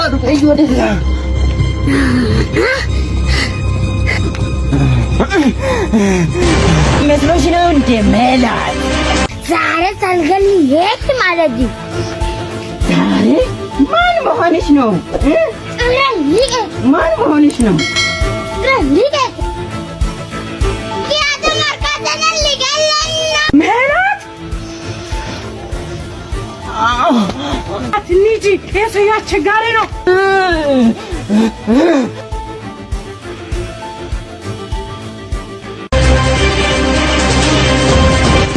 ወደዛ። መስሎሽ ነው እንዴ ሜላት? ዛሬ ሳልገል የት ማለት ነው? ዛሬ ማን መሆንሽ ነው? ማን መሆንሽ ነው? ሜላት አትኒጂ፣ ይሄ ሰውዬ አስቸጋሪ ነው።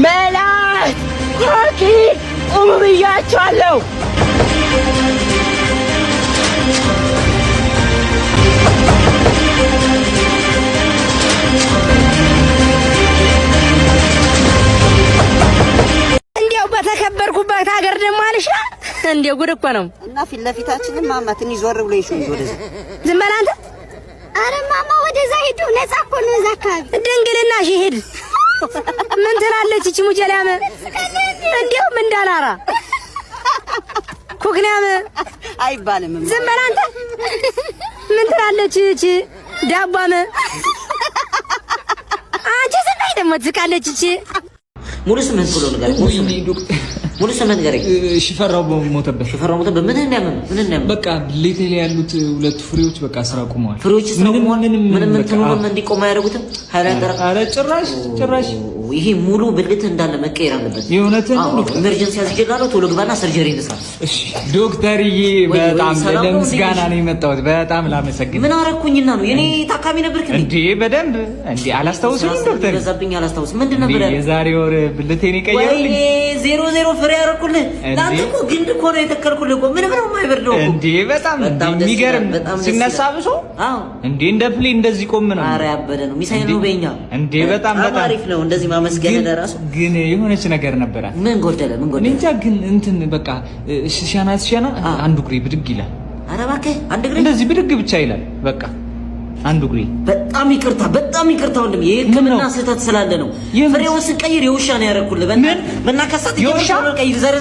ሜላት ኮኪ ቁሙ ብያቸዋለሁ። እንዲያው በተከበርኩበት ሀገር ደግሞ አልሻ እንዲያው ጉድ እኮ ነው። እና ፊት ለፊታችንን ማማ ትንሽ ዞር ብሎ ይሹ ወደዛ። ዝም በል አንተ። አረ ማማ ወደዛ ሂዱ፣ ነፃ እኮ ነው እዛ አካባቢ። ድንግልናሽ ይሄድ ምን ትላለች እቺ ሙጀላም? እንዲያውም እንዳላራ ኩክንያም አይባልም። ዝም በል አንተ። ምን ትላለች እቺ ዳቧም? አንቺ ዝም በይ ደግሞ ትስቃለች እቺ። ሙሉ ስምህን ቶሎ ንገረኝ። ሙሉ ስምህን ንገረኝ። ሽፈራው ሞተበት። ሽፈራው ሞተበት። ምን እንደያመመህ ምን እንደያመመህ? በቃ ብልቴ ላይ ያሉት ሁለቱ ፍሬዎች በቃ ስራ ቆመዋል። ፍሬዎች ስራ ቆመዋል። ምንም ምንም በቃ እንትኑንም እንዲቆም አያደርጉትም። ሀይላንድ ጠራ። ኧረ ጭራሽ ጭራሽ ይሄ ሙሉ ብልት እንዳለ መቀየር አለበት። የእውነትህን ነው ዶክተር? Emergency አዝዤልሃለሁ። ቶሎ ግባና surgery እንስራ። እሺ ዶክተርዬ፣ ወይ፣ በጣም ሰላም ነው? ለምስጋና ነው የመጣሁት። በጣም ላመሰግን። ምን አረኩኝና ነው የኔ ታካሚ ነበርክ እንዴ? እንዴ በደንብ እንዴ አላስታውስም ዶክተር? በዛብኝ፣ አላስታውስም። ምንድን እንዴ ነበር ያለው? የዛሬ ወር ብልቴን የቀየሩልኝ። ወይኔ ዜሮ ዜሮ ፍሬ ያደረኩልህ። እንዴ? ለአንተ እኮ ግንድ እኮ ነው የተከልኩልህ እኮ ምንም ነው የማይበርደው እኮ። እንዴ በጣም በጣም ደስ የሚገርም ይላል፣ በጣም ደስ ሲነሳ ይላል። ብሶ አዎ እንዴ እንደ plane እንደዚህ ቆም ነው። ኧረ ያበደ ነው ሚሳይል ነው በኛ። እንዴ በጣም በጣም አሪፍ ነው እንደዚህ ማመስገን ለራሱ። ግን የሆነች ነገር ነበራት። ምን ጎደለ? ምን ጎደለ? እኔ እንጃ ግን እንትን በቃ ስሸና ስሸና አንዱ እግሬ ብድግ ይላል። ኧረ እባክህ አንድ እግሬ እንደዚህ ብድግ ብቻ ይላል። በቃ አንዱ እግሬ። በጣም ይቅርታ፣ በጣም ይቅርታ ወንድም፣ የሕክምና ስህተት ስላለ ነው። ፍሬውን ስንቀይር የውሻ ነው ያደረኩልህ። በእናትህ የውሻ? ቀይር ዘር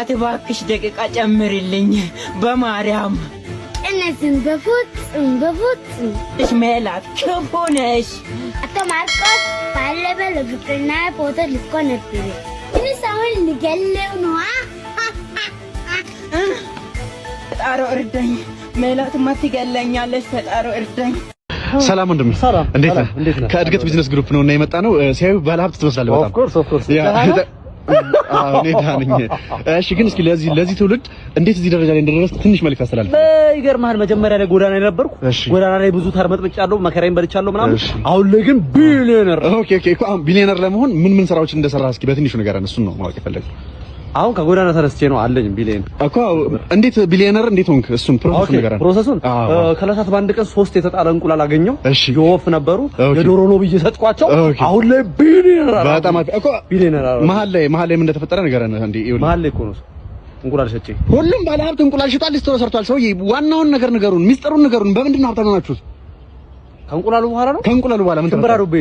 እባክሽ ደቂቃ ጨምሪልኝ በማርያም። እነዚህን በፍጹም በፍጹም። እሽ ሜላት ክፉ ነሽ። አቶ ማርቆስ ባለፈ ለፍቅርና ፎቶ ልኮ ነበር። ግን አሁን ልገለው ነው። ፈጣሮ እርዳኝ። ሜላትማ ትገለኛለች። ፈጣሮ እርዳኝ። ሰላም ወንድም፣ እንዴት ነህ? ከእድገት ቢዝነስ ግሩፕ ነው እና የመጣ ነው። ሲያዩ ባለሀብት ትመስላለህ በጣም። Of course, of course. Yeah አዎ፣ እኔ ደህና ነኝ። እሺ፣ ግን እስኪ ለዚህ ትውልድ እንዴት እዚህ ደረጃ ላይ እንደደረስክ ትንሽ መልዕክት አስተላልፍ። ይገርምሃል፣ መጀመሪያ ላይ ጎዳና ላይ ነበርኩ። ጎዳና ላይ ብዙ ተርመጥምጫለሁ፣ መከራዬን በልቻለሁ ምናምን። አሁን ላይ ግን ቢሊዮነር። Okay okay። እኮ አሁን ቢሊዮነር ለመሆን ምን ምን ስራዎችን እንደሰራህ እስኪ በትንሹ ንገረን። እሱን ነው ማወቅ የፈለግነው። አሁን ከጎዳና ተነስቼ ነው አለኝ ቢሊዮን። እኮ እንዴት ቢሊዮነር እንዴት ሆንክ? እሱን process ኡን ንገረን። Process ኡን ከዕለታት በአንድ ቀን ሶስት የተጣለ እንቁላል አገኘሁ። የወፍ ነበሩ፣ የዶሮ ነው ብዬ ሰጥኳቸው። አሁን ላይ ቢሊዮነር። በጣም አሪፍ እኮ። ቢሊዮነር። መሀል ላይ ምን እንደተፈጠረ ንገረን። እንዴ ይኸውልህ፣ መሀል ላይ እኮ ነው እንቁላል ሸጬ። ሁሉም ባለሀብት እንቁላል ሽጧል፣ ሊስትሮ ሰርቷል። ሰውዬ ዋናውን ነገር ንገሩን፣ ሚስጥሩን ንገሩን። በምንድን ነው ሀብታም ሆናችሁት? ከእንቁላሉ በኋላ ነው። ከእንቁላሉ በኋላ ምን ሽምብራ ተፈጠረ? ዱቤ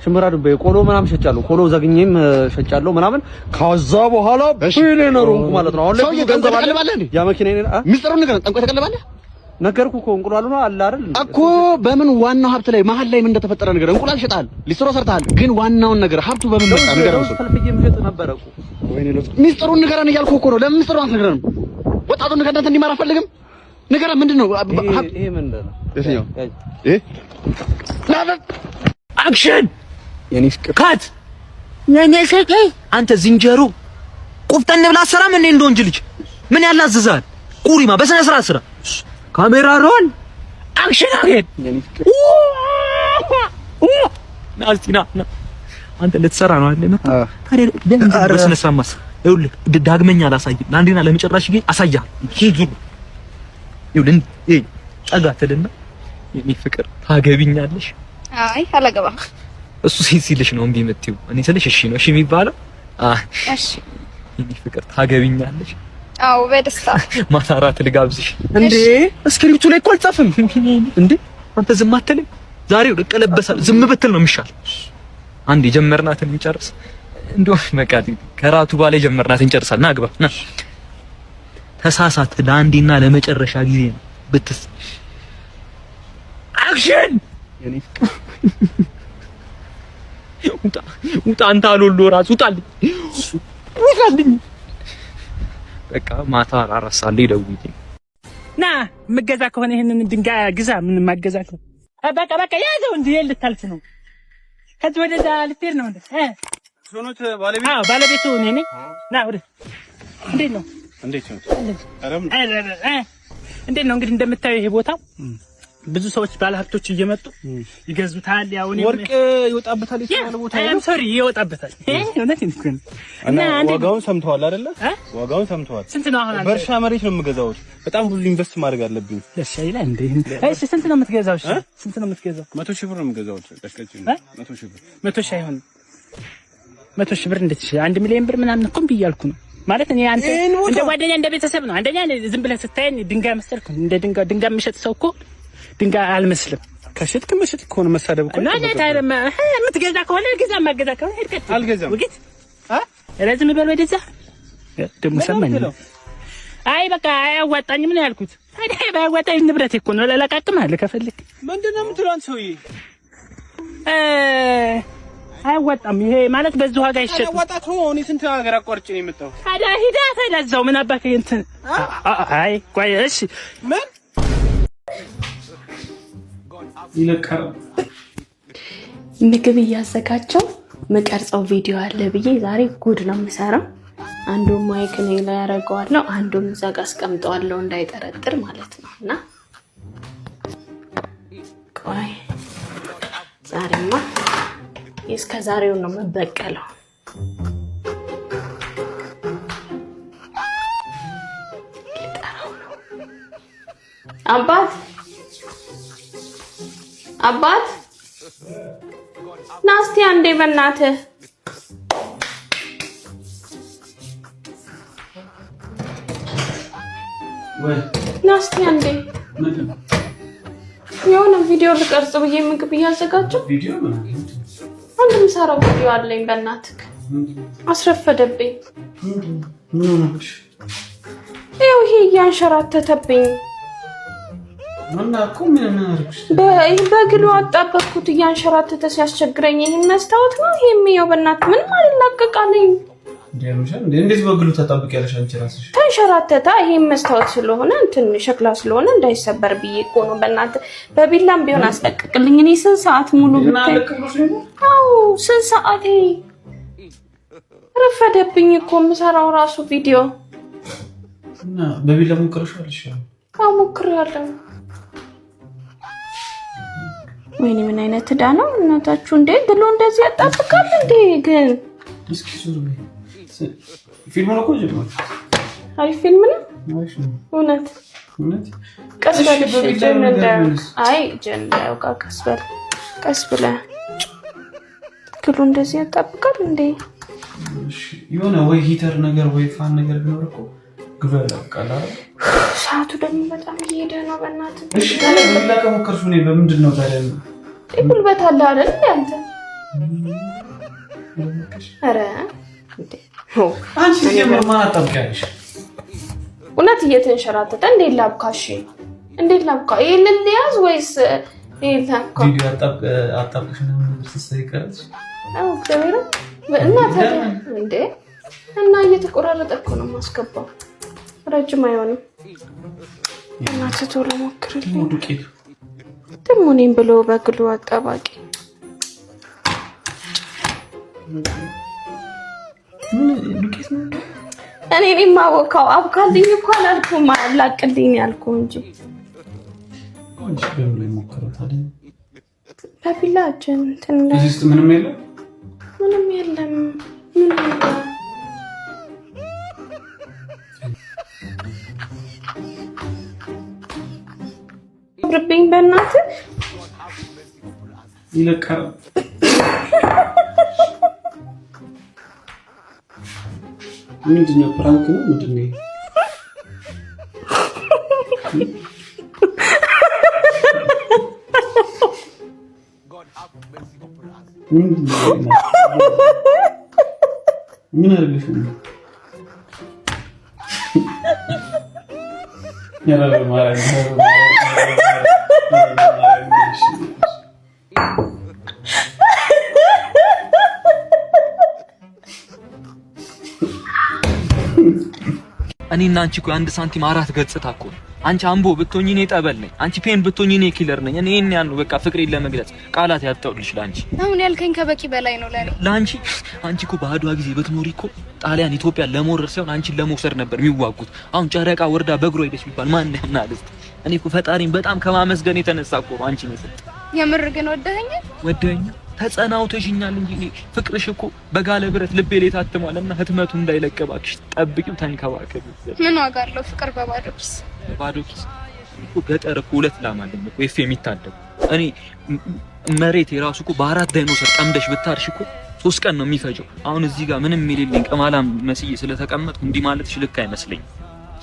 ሽምብራ ዱቤ ቆሎ ምናምን ሸጫለሁ። ቆሎ ዘግኜም ሸጫለሁ ምናምን። ከዛ በኋላ ቢሊዮነር ሆንኩ ማለት ነው። አሁን ላይ ሰውዬ ብዙ ገንዘብ ጠንቋይ አለ። ተቀልባለህ እንዴ? ያ መኪናዬን ሚስጥሩን ንገረን። ጠንቋይ ተቀልባለህ? ነገርኩህ እኮ እንቁላሉ ነው አለ አይደል እኮ በምን ዋናው ሀብት ላይ መሀል ላይ ምን እንደተፈጠረ ንገረን። እንቁላል ሸጣል፣ ሊስትሮ ሰርተሃል፣ ግን ዋናውን ነገር ሀብቱ በምን መጣ ንገረን። እሱን ፈልፍዬ የምሸጥ ነበረ እኮ። ወይኔ ለውጥ ሚስጥሩን ንገረን እያልኩህ እኮ ነው። ለምን ሚስጥሩን አትነግረንም? ወጣቱን ከእናንተ እንዲማር አትፈልግም? ንገረን፣ ምንድን ነው ሀብት? ይሄ ምንድን ነው? የትኛው? ይሄ Action! የኔ ፍቅር። Cut! የኔ ፍቅር፣ አንተ ዝንጀሮ ቁፍጠን ብለህ አትሰራም እንዴ? እንደ ወንድ ልጅ ምን ያላዝዛል? ቁሪማ በስነ ስርዓት ስራ። Camera roll, action! አገን ና እስቲ ና ና። አንተ ልትሰራ ነው አይደል? መጣ ታዲያ ለምን በስነ ስርዓት ማስ ይኸውልህ፣ ዳግመኛ አላሳይም። ለአንዴና ለመጨረሻ ጊዜ አሳያለሁ። ዙር ይኸውልህ፣ ይሄ ጠጋ ትልና የኔ ፍቅር ታገቢኛለሽ? አይ አላገባም። እሱ ሲልሽ ነው እምቢ የምትይው። እኔ ስልሽ እሺ ነው እሺ የሚባለው። እሺ። የኔ ፍቅር ታገቢኛለሽ? አዎ በደስታ። ማታ እራት ልጋብዝሽ። እንዴ script ኡ ላይ እኮ አልጻፍም እንዴ አንተ ዝም አትልም? ዛሬው እቀለበሳለሁ። ዝም ብትል ነው የሚሻል። አንድ የጀመርናትን እንጨርስ። እንደው በቃ ከራቱ በኋላ የጀመርናትን እንጨርሳለን። ና ግባ ና። ተሳሳት። ለአንዴና ለመጨረሻ ጊዜ ነው ብትስ action ውጣ ውጣ! አንተ አልወልዶ ራስ ውጣልኝ፣ ውጣልኝ። በቃ ማታ 4 ሰዓት ላይ ደውዪልኝ። ና የምገዛ ከሆነ ይሄንን ድንጋይ ግዛ። ምን የማገዛ ከሆነ በቃ በቃ ያዘው። እንዴ ልታልፍ ነው? ከዚህ ወደዛ ልትሄድ ነው እንዴ? ሆኖት ባለቤት? አዎ ባለቤቱ እኔ ነኝ። ና ወደ እንዴት ነው? እንዴት ነው? እንዴት ነው? እንግዲህ እንደምታየው ይሄ ቦታ ብዙ ሰዎች ባለሀብቶች እየመጡ ይገዙታል። ያው እኔም ወርቅ ይወጣበታል የተባለ ቦታ ነው። Sorry ይወጣበታል። እውነቴን እኮ ነው። እና ዋጋውን ሰምተዋል አይደለ? ዋጋውን ሰምተዋል። ስንት ነው አሁን? በእርሻ መሬት ነው የምገዛው። በጣም ብዙ invest ማድረግ አለብኝ። እሺ ይላል እንዴ? እሺ ስንት ነው የምትገዛው? እሺ ስንት ነው የምትገዛው? 100,000 ብር ነው የምገዛው። 100,000 ብር። 100,000 አይሆንም። 100,000 ብር እንዴት? 1 ሚሊዮን ብር ምናምን እኮ እምቢ እያልኩ ነው። ማለት እኔ አንተ እንደ ጓደኛ እንደ ቤተሰብ ነው። አንደኛ ዝም ብለህ ስታየኝ ድንጋይ መሰልኩ። እንደ ድንጋይ ድንጋይ የሚሸጥ ሰው እኮ ድንጋይ አልመስልም። ከሸጥክ መሸጥ ከሆነ መሳደብ እኮ የምትገዛ ከሆነ ግዛ፣ የማትገዛ ከሆነ ሂድ ቀጥል። አልገዛም። ውጊት አ ዝም በል ወደዛ። ደግሞ ሰማኝ። አይ በቃ አያዋጣኝም ነው ያልኩት። ታዲያ ባያዋጣኝ ንብረቴ እኮ ነው፣ እለቃቅምሃለሁ ከፈለክ። ምንድን ነው የምትለው አንተ ሰውዬ? አያዋጣም። ይሄ ማለት በዚህ ዋጋ ይሸጥ። አያዋጣ ተወው። እኔ ስንት ሀገር አቋርጬ ነው የመጣሁት። ታዲያ ሂዳ ታዲያ እዛው ምን አባክህ እንትን። አይ ቆይ እሺ ምን ይለቃል። ምግብ እያዘጋጀው ምቀርጸው ቪዲዮ አለ ብዬ ዛሬ ጉድ ነው የምሰራው። አንዱ mic እኔ ላይ ያደርገዋለሁ፣ አንዱን እዛ ጋ አስቀምጠዋለሁ እንዳይጠረጥር ማለት ነው። እና ቆይ ዛሬማ እስከ ዛሬው ነው የምበቀለው። ልጠራው ነው። አባት አባት ና እስቲ አንዴ በእናትህ። ና እስቲ አንዴ የሆነ ቪዲዮ ልቀርጽ ብዬ ምግብ እያዘጋጀሁ አንድ የምሰራው ቪዲዮ አለኝ። በእናትህ አስረፈደብኝ። ይኸው ይሄ እያንሸራተተብኝ በግሉ አጣበቅኩት። እያንሸራተተ ሲያስቸግረኝ ይህን መስታወት ነው ይሄ የሚየው። በእናትህ ምንም አልላቀቃለኝ። እንዴት በግሉ ታጣብቂያለሽ አንቺ ራስሽ? ተንሸራተታ። ይሄን መስታወት ስለሆነ እንትን ሸክላ ስለሆነ እንዳይሰበር ብዬ እኮ ነው። በእናትህ በቢላም ቢሆን አስለቅቅልኝ። እኔ ስንት ሰዓት ሙሉ ብታይ። አዎ ስንት ሰዓት ረፈደብኝ እኮ የምሰራው ራሱ ቪዲዮ። እና በቢላ ሞክረሽዋል? እሺ አዎ ሞክሬዋለሁ። ወይኔ ምን አይነት ዕዳ ነው እናታችሁ! እንዴ ብሎ እንደዚህ ያጣብቃል እንዴ? ግን እስኪ ዙር በይ። ፊልሙን እኮ ጀምሯል። አሪፍ ፊልም ነው እውነት። እውነት ቀስ በል እሺ፣ እጅህን አይ እጅህን እንዳያውቃ ቀስ በል ቀስ ብለህ። ግሉ እንደዚህ ያጣብቃል እንዴ? የሆነ ወይ heater ነገር ወይ fan ነገር ቢኖር እኮ ግሉ ያጣብቃል አይደል? ሰዓቱ ደግሞ በጣም እየሄደ ነው። በእናትህ እሺ ታዲያ በቢላ ከሞከርሽው እኔ በምንድን ነው ታዲያ? ጉልበት አለ አይደል እንዴ አንተ? ኧረ አንቺ ሲጀምር ማን አጣብቂያለሽ? እውነት እየተንሸራተተ እንዴት ላብካ? እሺ እንዴት ላብካ? ይሄንን ልያዝ ወይስ ይሄን ላብካ? ቪዲዮ አጣብቅሽ ምናምን ነገር ስትሰሪ ቀረጽሽ? አዎ እግዚአብሔር እና ታዲያ እንዴ እና እየተቆራረጠ እኮ ነው የማስገባው። ረጅም አይሆንም። እናትህ ቶሎ ሞክርልኝ። ዱቄቱ ደግሞ እኔም ብሎ በግሉ አጣባቂ ዱቄት ነው። እኔ እኔ የማቦካው አብካልኝ እኮ አላልኩም፣ አላቅልኝ ያልኩህ እንጂ። አንቺ በምን ላይ ሞክረው ታዲያ? በቢላ እጅን እንትን እዚህ ውስጥ ምንም የለም። ምንም የለም። ምንም የለም። አምርብኝ በእናትህ። ይለቃል። ምንድን ነው? Prank ነው? ምንድን ነው? ምን አድርገሽ ነው? ኧረ በማርያም፣ ኧረ በማርያም፣ ኧረ በማርያም። እሺ። እኔና አንቺ እኮ የአንድ ሳንቲም አራት ገጽታ እኮ ነው። አንቺ አምቦ ብትሆኚ እኔ ጠበል ነኝ። አንቺ pain ብትሆኚ እኔ killer ነኝ። እኔ ይሄን ያህል ነው በቃ ፍቅሬን ለመግለጽ ቃላት ያጣሁልሽ ለአንቺ። አሁን ያልከኝ ከበቂ በላይ ነው ለኔ። ለአንቺ አንቺ እኮ በአድዋ ጊዜ ብትኖሪ እኮ ጣሊያን ኢትዮጵያን ለመውረር ሳይሆን አንቺን ለመውሰድ ነበር የሚዋጉት። አሁን ጨረቃ ወርዳ በእግሯ ሄደች ቢባል ማን ያምናል? እስቲ እኔ እኮ ፈጣሪን በጣም ከማመስገን የተነሳ እኮ ነው አንቺን የሰጠኝ። የምር ግን ወደኸኛል? ወደኛ ተጸናውተሽኛል እንጂ እኔ ፍቅርሽ እኮ በጋለ ብረት ልቤ ላይ ታትሟል። እና ህትመቱ እንዳይለቅ እባክሽ ጠብቂው፣ ተንከባከቢው። ምን ዋጋ አለው ፍቅር በባዶ ኪስ? ባዶ ኪስ እኮ ገጠር እኮ ሁለት ላም አለኝ እኮ ኤፍ የሚታደጉ። እኔ መሬት የራሱ እኮ በአራት ዳይኖሰር ጠምደሽ ብታርሽ እኮ 3 ቀን ነው የሚፈጀው። አሁን እዚህ ጋር ምንም የሌለኝ ቅማላም መስዬ ስለተቀመጥኩ እንዲህ ማለትሽ ልክ አይመስለኝም።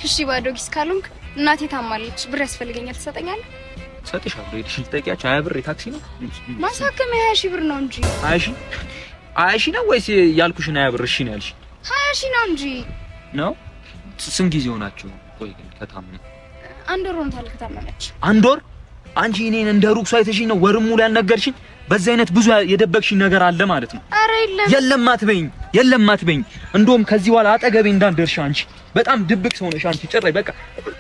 እሺ ባዶ ኪስ ካልሆንክ እናቴ ታማለች፣ ብር ያስፈልገኛል፣ ትሰጠኛለህ? እሰጥሻለሁ። ሄደሽ ልትጠይቂያቸው 20 ብር የታክሲ ነው። ማሳከሚያ 20,000 ብር ነው እንጂ። 20,000 20,000 ነው ወይስ ያልኩሽን 20 ብር እሺ ነው ያልሽ? 20,000 ነው እንጂ። ነው? ስንት ጊዜ ሆናችሁ? ቆይ ግን ከታመመ አንድ ወር ሆኖታል ከታመመች። አንድ ወር? አንቺ እኔን እንደ ሩቅ ሰው አይተሽኝ ነው ወርም ሙሉ ያልነገርሽኝ? በዚህ አይነት ብዙ የደበቅሽኝ ነገር አለ ማለት ነው። ኧረ የለም። የለም አትበይኝ፣ የለም አትበይኝ። እንደውም ከዚህ በኋላ አጠገቤ እንዳትደርሺ አንቺ በጣም ድብቅ ሰው ነሽ አንቺ። ጭራሽ በቃ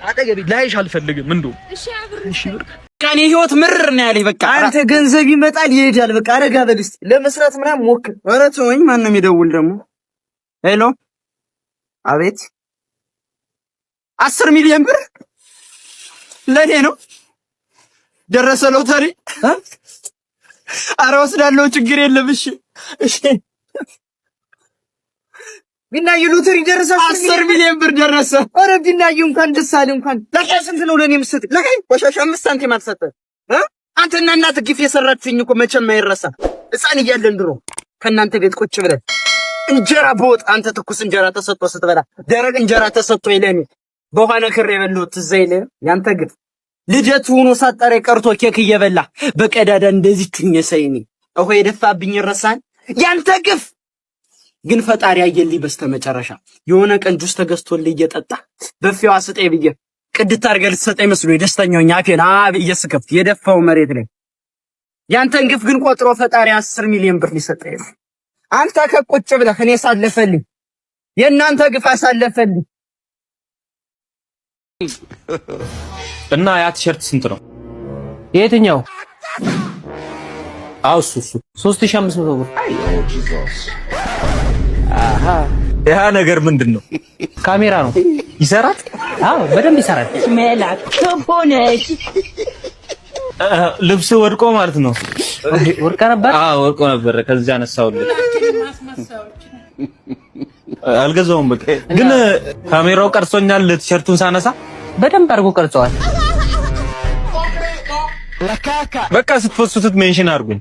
አጠገቤ ላይሽ አልፈልግም። እንደውም እሺ ብር እሺ ብር እኔ ህይወት ምርር ነው ያለኝ። በቃ አንተ ገንዘብ ይመጣል ይሄዳል። በቃ አረጋ በል እስኪ ለመስራት ምናምን ሞክር። ኧረ ተወኝ። ማን ነው የሚደውል ደግሞ? Hello፣ አቤት። 10 ሚሊዮን ብር ለእኔ ነው ደረሰ ሎተሪ። ኧረ ወስዳለሁ፣ ችግር የለም። እሺ፣ እሺ። ቢናዩ ሎተሪ ደረሰ። 10 ሚሊዮን ብር ደረሰ። ኧረ ቢናዩ እንኳን ደስ አለ። እንኳን ለካ ስንት ነው ለእኔ የምትሰጥ? ለካ ቆሻሻ 5 ሳንቲም አልሰጠህ እ አንተና እናትህ ግፍ የሰራችሁኝ እኮ መቼም አይረሳ። ሕፃን እያለን ድሮ ከእናንተ ቤት ቁጭ ብለን እንጀራ በወጥ አንተ ትኩስ እንጀራ ተሰጥቶ ስትበላ ደረቅ እንጀራ ተሰጥቶ ለእኔ በውሃ ነክሬ የበላሁት ትዝ አይልህም? ያንተ ግፍ ልደቱ ሆኖ ሳጠረ ቀርቶ ኬክ እየበላ በቀዳዳ እንደዚህ ቹኝ ሰይኒ እሆ የደፋብኝ ይረሳል። ያንተ ግፍ ግን ፈጣሪ አየልኝ። በስተመጨረሻ የሆነ ቀን ጁስ ተገዝቶልኝ እየጠጣ በፊዋ ስጠኝ ብዬ ቅድት አድርገህ ልትሰጠኝ መስሎኝ ደስተኛ ሆኜ አፌን አብ እየስከፍት የደፋው መሬት ላይ ያንተን ግፍ ግን ቆጥሮ ፈጣሪ 10 ሚሊዮን ብር ሊሰጠኝ ነው። አንተ ከቁጭ ብለህ እኔ ሳለፈልኝ የእናንተ ግፍ አሳለፈልኝ። እና ያ ቲሸርት ስንት ነው? የትኛው? አዎ እሱ እሱ 3500 ብር። አሃ ያ ነገር ምንድን ነው? ካሜራ ነው። ይሰራል? አዎ በደንብ ይሰራል። መላክ ሆነች። ልብስ ወድቆ ማለት ነው። ወድቆ ነበር? አዎ ወድቆ ነበር። ከዚያ አነሳሁልህ። አልገዛውም። በቃ ግን ካሜራው ቀርጾኛል። ቲሸርቱን ሳነሳ በደንብ አድርጎ ቀርጸዋል። በቃ ስትፖስቱት mention አድርጉኝ።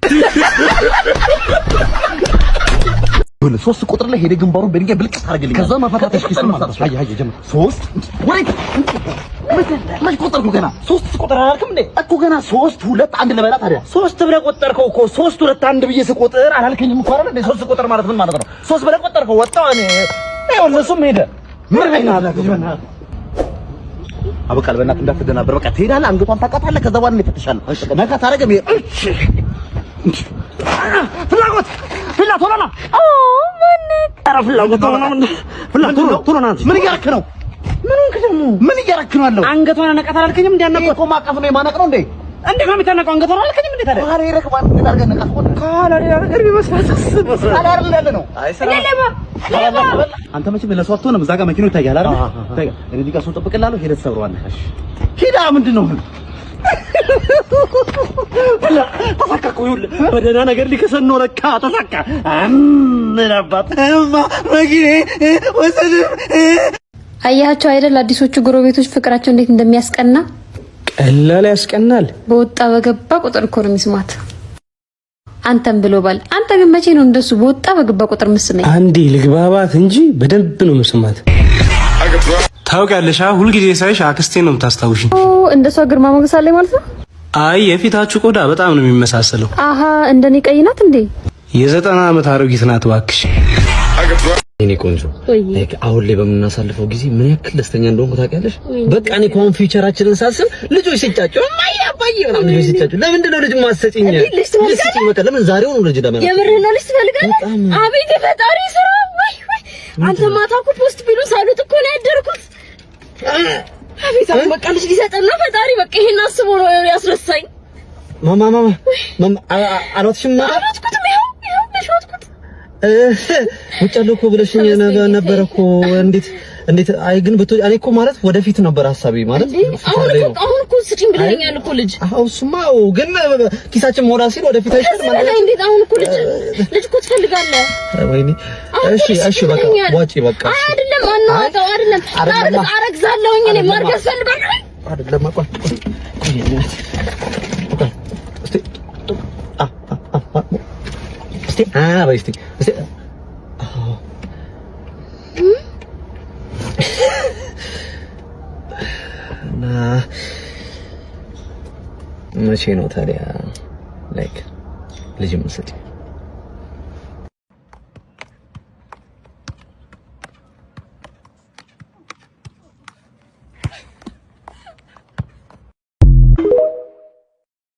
3 ቁጥር ላይ ሄደ ግንባሩን በድንጋይ ብልቅጥ አድርግልኝ። ከዛ ማፈታተሽ ኪስ ማለት ነው። አየህ አየህ ጀምር። ሶስት ወሬት መች ቆጠርኩ? ገና 3 ቁጥር አላልክም እንዴ? እኮ ገና ሶስት ሁለት አንድ ልበላ ታዲያ። ሶስት ብለህ ቆጠርከው እኮ ሶስት ሁለት አንድ ብዬ ስቆጥር አላልከኝም እኮ አይደል እንዴ? 3 ቁጥር ማለት ምን ማለት ነው? ሶስት ብለህ ቆጠርከው ወጣው እኔ ይኸውልህ፣ እሱም ሄደ። ምን አይነት አበቃል። በእናትህ እንዳትደናበር። በቃ ትሄዳለህ፣ አንገቷን ታውቃታለህ። ከዛ በኋላ እኔ እፈትሻለሁ። ነካ ታደርገም። ፍላጎት ፍላ ቶሎ ና። ኧረ ፍላጎት ቶሎ ና። ፍላ ቶሎ ቶሎ ና። ምን እያደረክ ነው? ምን ሆንክ ደግሞ? ምን እያደረክ ነው ያለው? አንገቷን አነቃት አላልከኝም? እንዴ አነቃት እኮ ማቀፍ ነው የማነቅ ነው እንዴ? እንዴት ነው የሚታነቀው? አንገቷን አላልከኝም እንዴ ታዲያ? ኧረ ይረክ ማለት እንዴት አድርገህ ነቃት? ከኋላ ሌላ ነገር ቢመስላት ከኋላ አይደል ያለ ነው። ሌባ አንተ መቼም ለሰው አትሆንም። እዛ ጋር መኪናው ይታያል አይደል? ይታያል። እኔ እዚህ ጋር ሰው እጠብቅልሃለሁ። ሄደህ ትሰብረዋለህ። ሂዳ ምንድን ነው ተሳካ እኮ ይኸውልህ፣ በደህና ነገር ሊከሰን ነው ለካ ተሳካ። ምን አባት እማ መኪኔ ወሰድ። አያቸው አይደል አዲሶቹ ጎረቤቶች ፍቅራቸው እንዴት እንደሚያስቀና። ቀላል ያስቀናል። በወጣ በገባ ቁጥር እኮ ነው የሚስማት። አንተም ብሎ ባል። አንተ ግን መቼ ነው እንደሱ በወጣ በገባ ቁጥር ምስመኝ? አንዴ ልግባባት እንጂ በደንብ ነው ምስማት። ታውቂያለሽ፣ ሁልጊዜ ሳይሽ አክስቴን ነው የምታስታውሽኝ። እንደሷ ግርማ ሞገስ አለኝ ማለት ነው። አይ የፊታችሁ ቆዳ በጣም ነው የሚመሳሰለው። አሀ እንደኔ ቀይ ናት እንዴ? የ90 ዓመት አሮጊት ናት እባክሽ። የኔ ቆንጆ፣ like አሁን ላይ በምናሳልፈው ጊዜ ምን ያክል ደስተኛ እንደሆንኩ ታውቂያለሽ? በቃ እኔ እኮ አሁን future ኣችንን ሳስብ ልጆች ሲጫጩ እማዬ አባዬ ምናምን ልጆች ሲጫጩ ለምንድን ነው ልጅ የማትሰጪኝ? ልጅ ትፈልጋለህ? በቃ ለምን ዛሬው ነው ልጅ ለምን የምርህን ነው ልጅ ትፈልጋለህ? አቤት የፈጣሪ ስራ! ወይ ወይ! አንተ ማታ እኮ post pill ኡ ሳሉት እኮ ነው ያደርኩት። አቤት አሁን በቃ ልጅ ሊሰጠን ነው ፈጣሪ። በቃ ይሄን አስቦ ነው ያስረሳኝ። ማማ ማማ ማማ አልዋጥሽም? ማታ አልዋጥኩትም። ይኸው ይኸው መች ዋጥኩት? ውጭ ያለው እኮ ብለሽኝ ነበረ እኮ። እንዴት እንዴት? አይ ግን ብትወጪ እኔ እኮ ማለት ወደፊት ነበር ሀሳቤ ማለት አሁን እኮ አሁን እኮ ስጪኝ ብለኸኛል እኮ ልጅ። አዎ እሱማ ግን ኪሳችን ሞላ ሲል ወደፊት አይሻልም? ከዚህ በላይ እንዴት? አሁን እኮ ልጅ ልጅ እኮ ትፈልጋለህ። ወይኔ እሺ እሺ በቃ ዋጪ በቃ። አይ አይደለም፣ አናዋጣው አይደለም፣ አረግዛለሁኝ እኔ ማርገዝ ፈልጋለሁ። አይደለም ቆይ ቆይ ቆይ እስቲ አ አ እስቲ አ በይ እስቲ እስቲ እና መቼ ነው ታዲያ like ልጅ የምትሰጪኝ?